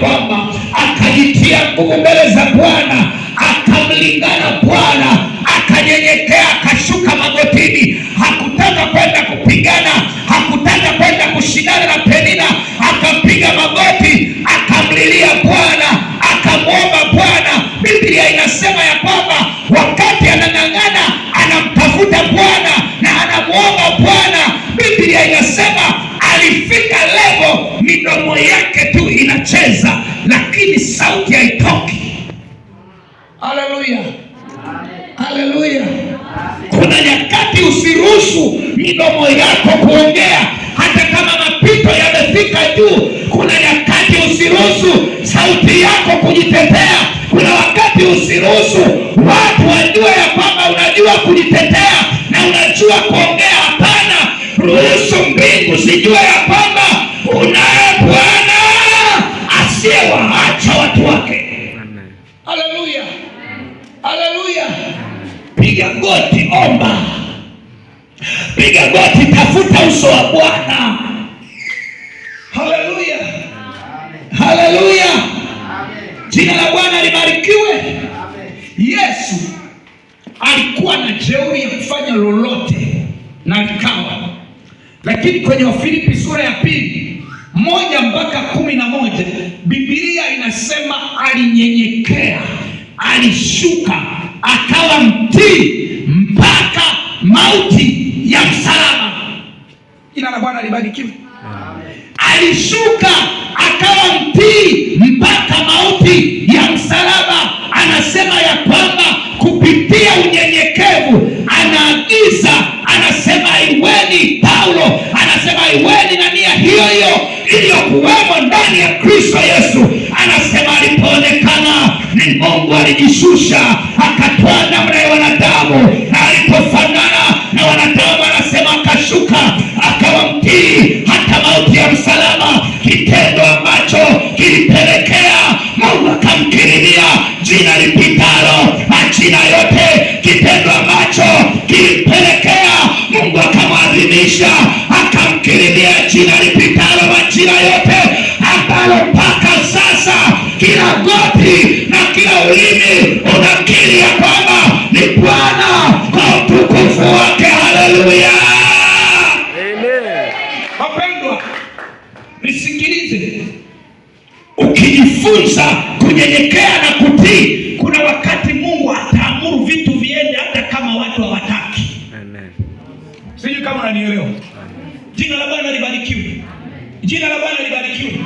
kwamba akajitia nguvu mbele za Bwana, akamlingana Bwana, akanyenyekea, akashuka magotini. Hakutaka kwenda kupigana, hakutaka kwenda kushindana na Penina, akapiga magoti, akamlilia Bwana, akamwomba Bwana. Biblia inasema ya kwamba wakati anang'ang'ana, anamtafuta Bwana na anamwomba Bwana, Biblia inasema alifika level midomo yake tu inacheza, lakini sauti haitoki. Haleluya, haleluya. Kuna nyakati usiruhusu midomo yako kuongea, hata kama mapito yamefika juu. Kuna nyakati usiruhusu sauti yako kujitetea. Kuna wakati usiruhusu watu wajue ya kwamba unajua kujitetea na unajua kuongea. Hapana, ruhusu mbingu zijue ya kwamba unaye Bwana asiyewaacha watu wake.
Amen.
Haleluya, haleluya. Piga goti, omba, piga goti, tafuta uso wa Bwana. Haleluya, haleluya. Jina la Bwana libarikiwe. Yesu alikuwa na jeuri ya kufanya lolote na likawa, lakini kwenye Wafilipi sura ya 2:1 mpaka 11 Biblia inasema alinyenyekea, alishuka, akawa mtii mpaka mauti ya msalaba. Jina la Bwana libarikiwe. Alishuka akawa mtii mpaka mauti ya msalaba. Anasema ya kwamba kupitia unyenyekevu anaagiza, anasema iweni, Paulo anasema iweni na nia hiyo hiyo iliyokuwemo ndani ya Kristo Yesu. Anasema alipoonekana ni Mungu alijishusha akatwaa namna ya wanadamu, na alipofanana na wanadamu, anasema akashuka akawa mtii hata mauti ya msalaba, kitendo ambacho kilipelekea Mungu akamkirimia jina lipitalo majina yote, kitendo ambacho kilipelekea Mungu akamwadhimisha akamkirimia jina lipitalo majina yote, ambalo mpaka sasa kila goti na kila ulimi unakiri ya kwamba ni Bwana kwa utukufu wake. Haleluya!
Amen.
Wapendwa, nisikilize. Ukijifunza kunyenyekea na kutii, kuna wakati Mungu ataamuru vitu viende hata kama watu hawataki.
Amen.
Sijui kama unanielewa. Jina la Bwana libarikiwe. Jina la Bwana libarikiwe.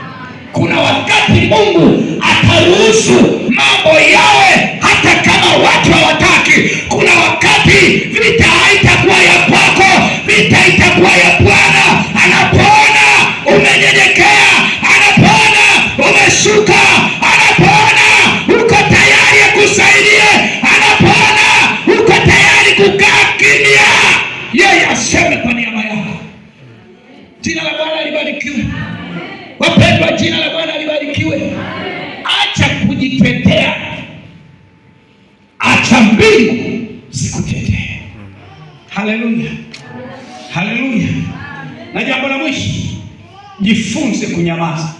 Kuna wakati Mungu ataruhusu mambo yawe hata kama watu hawataki. Kuna wakati vita haitakuwa ya kwako, vita itakuwa ya Bwana. Anapoona umenyenyekea, anapoona umeshuka, anapoona uko tayari akusaidie, anapoona uko tayari kukaa kimya, yeye aseme kwa niaba yako. Jina la Bwana libarikiwe. Wapendwa, jina la Bwana libarikiwe. Acha kujitetea, acha mbingu zikutetee.
Haleluya, haleluya. Na jambo la mwisho, jifunze kunyamaza,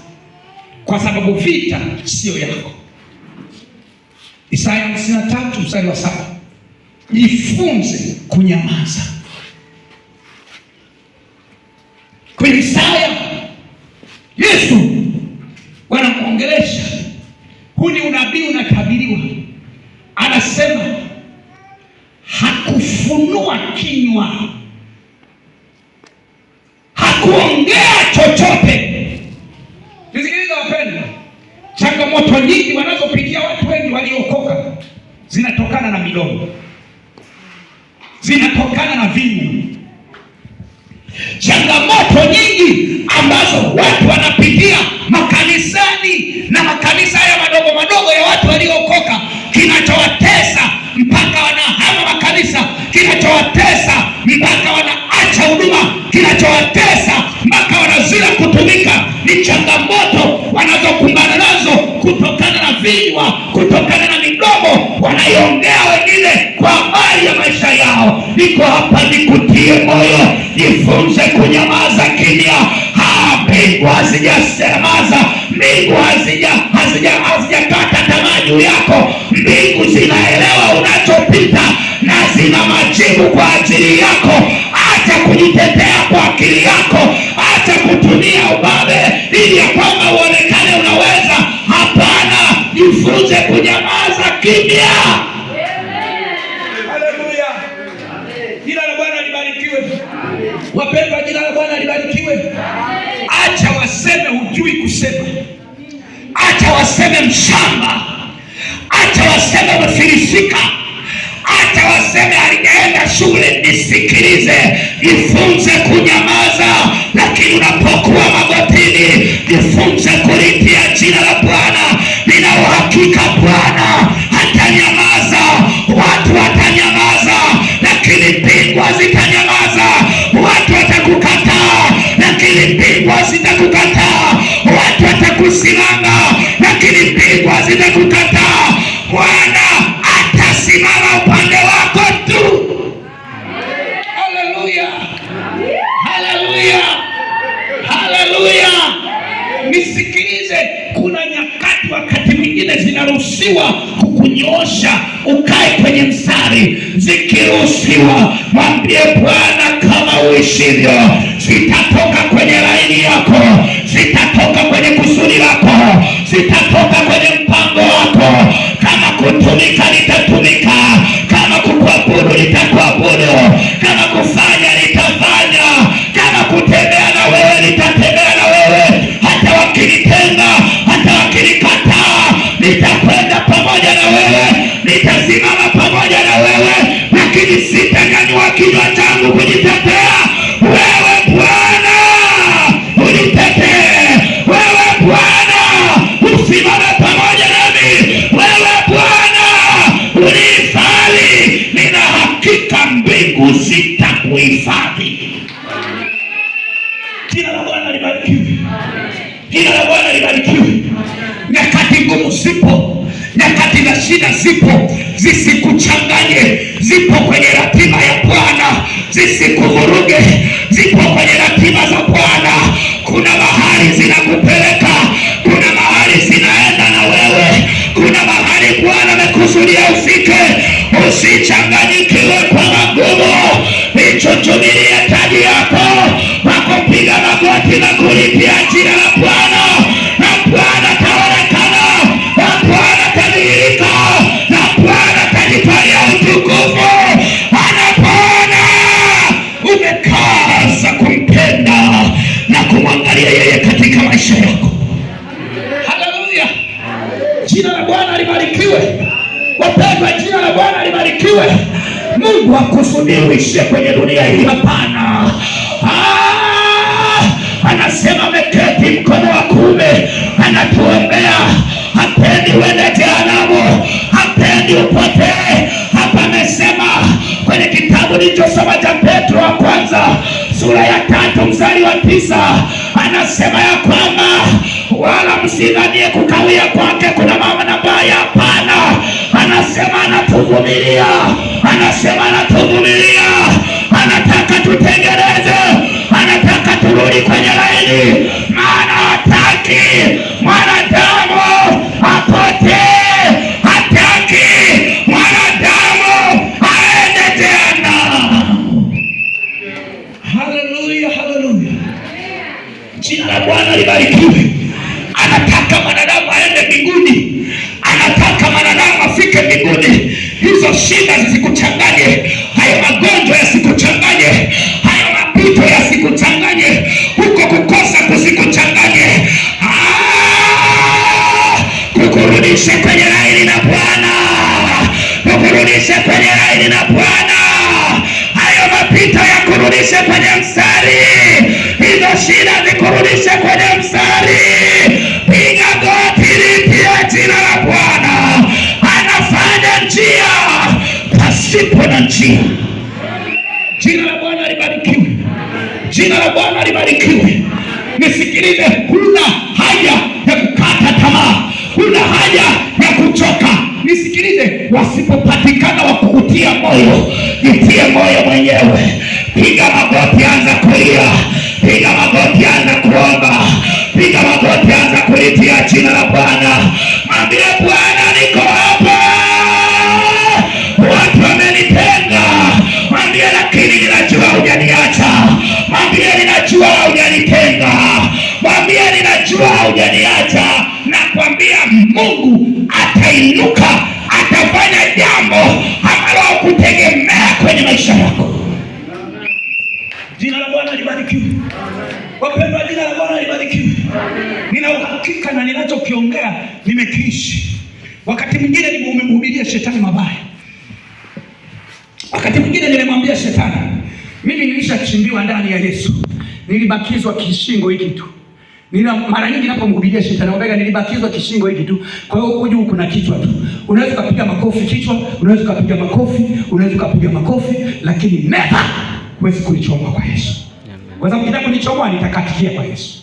kwa sababu vita siyo yako. Isaya 53:7, jifunze kunyamaza.
Kwenye Isaya Yesu wanamuongelesha, huu ni unabii unatabiriwa, anasema hakufunua kinywa, hakuongea chochote.
Nisikilize wapendwa, changamoto nyingi wanazopitia watu wengi waliokoka zinatokana na midomo, zinatokana na vinywa.
Changamoto nyingi ambazo watu wanapitia makanisani na makanisa haya madogo madogo ya watu waliookoka, kinachowatesa mpaka wanahama makanisa, kinachowatesa mpaka wanaacha huduma, kinachowatesa mpaka wanazila kutumika, ni changamoto wanazokumbana nazo kutokana na vinywa, kutokana na midomo wanayoongea wengine kwa habari ya maisha yao. Niko hapa nikutie moyo, jifunze kunyamaza kimya. Mbingu hazijasemaza, mbingu hazijakata tamaa juu yako. Mbingu zinaelewa unachopita na zina majibu kwa ajili yako. Acha kujitetea kwa akili yako, acha kutumia ubabe ili ya kwamba uonekane unaweza. Hapana, jifunze kunyamaza kimya.
Haleluya. Jina la Bwana libarikiwe. Wapendwa, jina la Bwana libarikiwe. Acha waseme hujui kusema,
Acha waseme mshamba, acha waseme umefilisika, acha waseme alijaenda shule. Nisikilize, jifunze kunyamaza, lakini unapokuwa magotini, jifunze kulitia jina la Bwana. Nina uhakika Bwana hatanyamaza, watu watanyamaza, lakini mbingu hazitanyamaza. Watu watakukataa, lakini mbingu hazitakukataa. Watu watakusimama, lakini mbingu hazitakukataa. Bwana atasimama upande wako tu.
Haleluya, haleluya, haleluya. Nisikilize, kuna nyakati wakati mwingine zinaruhusiwa kukunyoosha ukae kwenye mstari.
Zikiruhusiwa, mwambie Bwana kama uishivyo, sitatoka kwenye laini yako, sitatoka kwenye kusudi lako, sitatoka kwenye mpango wako. Kama kutumika nitatumika, kama kukuabudu nitakuabudu, kama kufanya nitafanya, kama kutembea na wewe nitatembea na wewe, hata wakinitenga, hata wakinikataa, nitakwenda pamoja na wewe, nitasimama pamoja na wewe, lakini sitanyanyua kinywa changu kujitetea. Wewe Bwana unitetee, wewe Bwana usimame pamoja nami, wewe Bwana unihifadhi. Nina hakika mbingu zitakuhifadhi.
Jina la Bwana libarikiwe. Jina la Bwana libarikiwe.
Nyakati ngumu zipo, nyakati za shida zipo, zisikuchanganye. Zipo kwenye ratiba ya Bwana, zisikuvuruge. Zipo kwenye ratiba za Bwana. Kuna mahali zinakupeleka, kuna mahali zinaenda na wewe, kuna mahali Bwana amekusudia ufike. Usichanganyikiwe kwa magumu, ichuchumilie taji yako kwa kupiga magoti na kulipia jina la Bwana, na Bwana ataonekana, na Bwana atadhihirika, na Bwana atajitwalia utukufu. Anapona umekaza kumpenda na kumwangalia yeye katika maisha yako.
Haleluya, jina la Bwana libarikiwe. Wapendwa, jina la Bwana libarikiwe.
Mungu hakusudii uishie kwenye dunia hii, hapana. Anasema ameketi mkono wa kuume, anatuombea. Hapendi uende jehanamu, hapendi upotee. Hapa amesema kwenye kitabu nilichosoma cha Petro wa kwanza sura ya 3 mstari wa 9, anasema ya kwamba wala msidhanie kukawia kwake kuna maana mbaya. Hapana, anasema anatuvumilia, anasema anatuvumilia, anataka tutengeneze, anataka turudi kwenye laini, maana hataki mwanadamu apotee, hataki mwanadamu aende jehanamu.
Haleluya, haleluya,
Jina la Bwana libarikiwe. Anataka mwanadamu aende mbinguni, anataka mwanadamu afike mbinguni. Hizo shida zisikuchanganye, hayo magonjwa yasikuchanganye, hayo mapito yasikuchanganye, huko kukosa kusikuchanganye. Kukurudishe kwenye laini na Bwana, kukurudishe kwenye laini na Bwana. Hayo mapito yakurudishe kwenye mstari, hizo shida zikurudishe kwenye mstari. Piga goti, litie jina la Bwana. Anafanya njia pasipo na njia.
Jina la Bwana libarikiwe. Jina la Bwana libarikiwe. Nisikilize, huna haja ya kukata tamaa, huna haja ya kuchoka.
Nisikilize, wasipopatikana wa kukutia moyo, jitie moyo mwenyewe. Piga magoti, anza kulia. Piga magoti, anza kuomba. Piga magoti, anza kulitia jina la Bwana. Mwambie Bwana, niko hapa, watu wamenitenga. Mwambie lakini ninajua hujaniacha. Mwambie ninajua hujanitenga. Mwambie ninajua hujaniacha. Nakwambia Mungu atainuka, atafanya jambo ambalo hukutegemea kwenye maisha yako.
Jina la Bwana libarikiwe. Wapendwa, jina la Bwana libarikiwe. Nina uhakika na ninachokiongea nimekiishi. Wakati mwingine nimemhubiria shetani mabaya, wakati mwingine nimemwambia shetani, mimi nilishachimbiwa ndani ya Yesu, nilibakizwa kishingo hiki tu. Nina mara nyingi ninapomhubiria shetani namwambia nilibakizwa kishingo hiki tu. Kwa hiyo huku juu kuna kichwa tu. Unaweza ukapiga makofi kichwa, unaweza ukapiga makofi, unaweza ukapiga makofi, lakini never huwezi kulichomoa kwa Yesu. Kwa sababu kitaka kunichomoa nitakatikia kwa Yesu.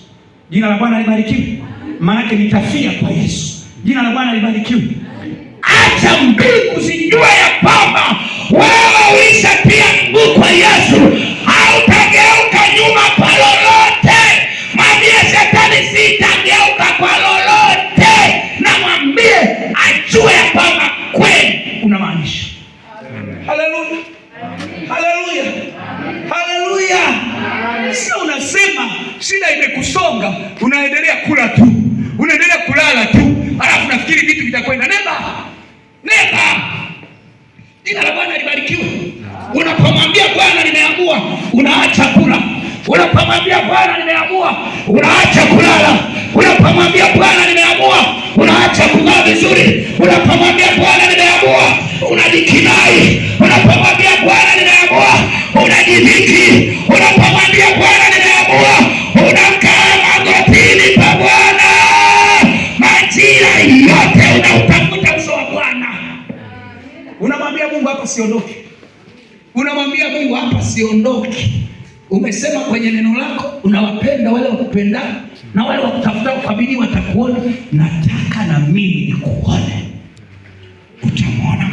Jina la Bwana libarikiwe. Maanake nitafia kwa Yesu. Jina la Bwana libarikiwe.
Acha mbingu zijue ya kwamba wewe ulishatia mguu kwa Yesu, hautageuka nyuma kwa lolote. Mwambie shetani, sitageuka kwa lolote, na mwambie ajue ya kwamba kweli
Unamaanisha. Haleluya. Haleluya. Haleluya. Sio unasema shida imekusonga, unaendelea kula tu, unaendelea kulala tu, alafu nafikiri vitu vitakwenda. Never.
Never. Jina la Bwana libarikiwe. Unapomwambia Bwana nimeamua, unaacha kula. Unapomwambia Bwana nimeamua, unaacha kulala. Unapomwambia Bwana nimeamua, unaacha kuvaa vizuri. Unapomwambia Bwana nimeamua, unajikinai. Unapomwambia Bwana nimeamua, unajidhiki. Unapomwambia Bwana nimeamua, unakaa magotini pa Bwana majira yote, unautafuta uso wa Bwana.
Unamwambia Mungu hapa siondoki.
Unamwambia Mungu hapa siondoki. Umesema kwenye neno lako unawapenda wale wakupendao na wale wakutafutao kwa bidii watakuona. Nataka na mimi nikuone. Utamwona.